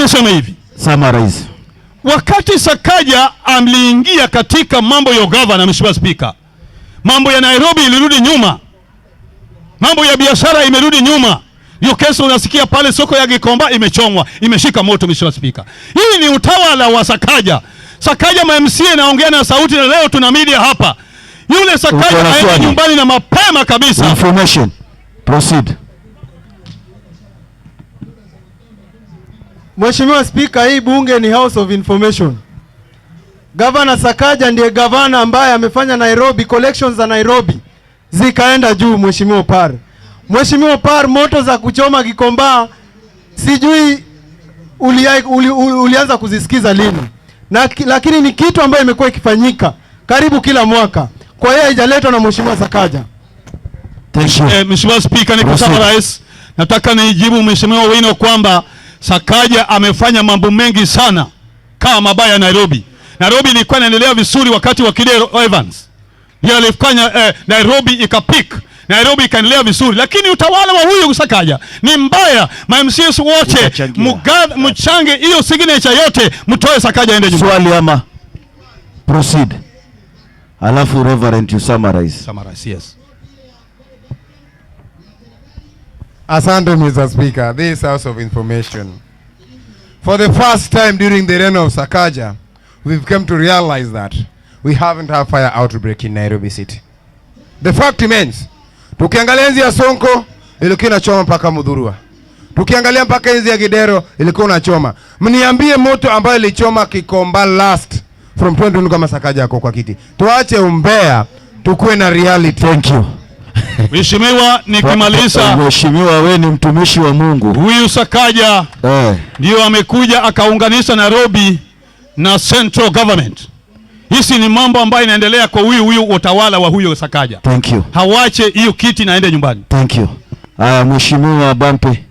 Niseme hivi. Summarize. Wakati Sakaja aliingia katika mambo ya gavana, Mheshimiwa Spika, mambo ya Nairobi ilirudi nyuma, mambo ya biashara imerudi nyuma. Ndio kesho unasikia pale soko ya Gikomba imechomwa, imeshika moto. Mheshimiwa Spika, hii ni utawala wa Sakaja. Sakaja ma MCA naongea na sauti, na leo tuna media hapa. Yule Uko Sakaja na aende swali? Nyumbani na mapema kabisa. Information. Proceed. Mheshimiwa Spika, hii bunge ni House of Information. Gavana Sakaja ndiye gavana ambaye amefanya Nairobi, collections za Nairobi zikaenda juu. Mheshimiwa Par. Mheshimiwa Par, moto za kuchoma Gikomba sijui ulianza kuzisikiza lini? Na, lakini ni kitu ambayo imekuwa ikifanyika karibu kila mwaka. Kwa hiyo haijaletwa na Mheshimiwa Sakaja. Thank you. Mheshimiwa Spika, Proceed. Rais, nataka nijibu Mheshimiwa Wino kwamba Sakaja amefanya mambo mengi sana kama mabaya Nairobi. Nairobi ilikuwa inaendelea vizuri wakati wa Kidero Evans, ndio alifanya Nairobi ikapick, Nairobi ikaendelea vizuri, lakini utawala wa huyu Sakaja ni mbaya. Ma MCAs wote Utachangia. Mchange hiyo signature yote, mtoe Sakaja aende nyumbani. Swali ama proceed. Alafu Reverend, you summarize. Summarize, yes. Asante, Mr. Speaker. This House of Information. For the first time during the reign of Sakaja, we've come to realize that we haven't had fire outbreak in Nairobi City. The fact remains, tukiangalia enzi ya Sonko ilikuwa inachoma mpaka Muthurwa. Tukiangalia mpaka enzi ya Kidero ilikuwa inachoma. Mniambie moto ambayo ilichoma Gikomba last from 2020 kama Sakaja ako kwa kiti. Tuache umbea, tukuwe na reality. Thank you. Mheshimiwa, nikimaliza, Mheshimiwa, we ni mtumishi wa Mungu. Huyu Sakaja ndio amekuja akaunganisha Nairobi na central government. Hizi ni mambo ambayo inaendelea kwa huyu utawala wa huyo Sakaja. Thank you. Hawache hiyo kiti na aende nyumbani. Thank you. Haya, Mheshimiwa Bampe.